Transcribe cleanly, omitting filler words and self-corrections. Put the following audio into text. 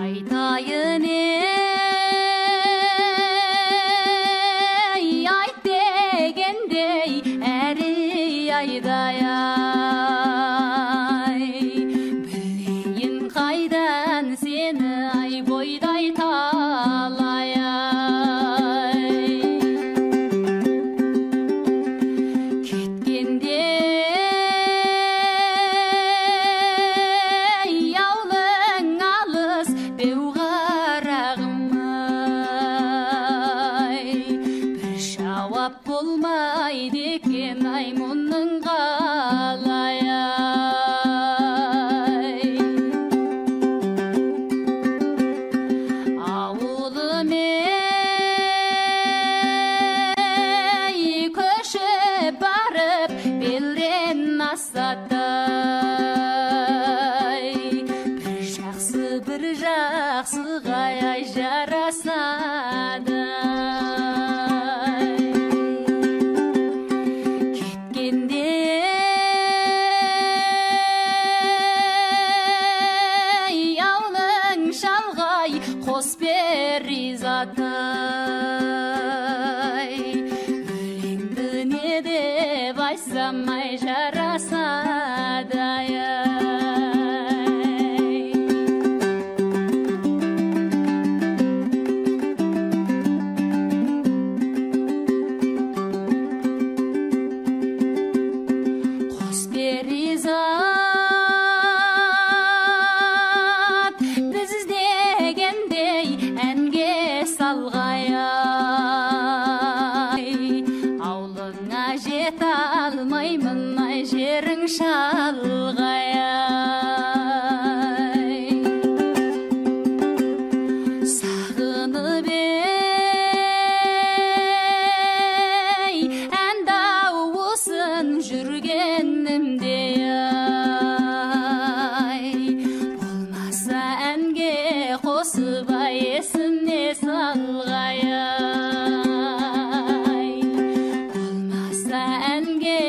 Айтайын ей, айт дегендей, әрі айдай ай. Білейін қайдан сені ай бойдай талай ай. Кеткенде аулың алыс беу қарағым ай. Бір жауап болмайды екен ай мұның қалай ай. Ауылым ей, көшіп барып белден асады ай. Бір жақсы бір жақсыға ай жарасады ай. Кеткенде аулың шалғай қос перизат ай. Өлеңді не деп айтсам ай жарасады ай. Қос перизат біз іздегендей әнге салғай ай. Аулыңа жете алмаймын ай, жерің шалғай ай. Сағынып ей, ән дауысын жүргенімде ай. Болмаса әнге қосып ай есіне салғай ай. Болмаса әнге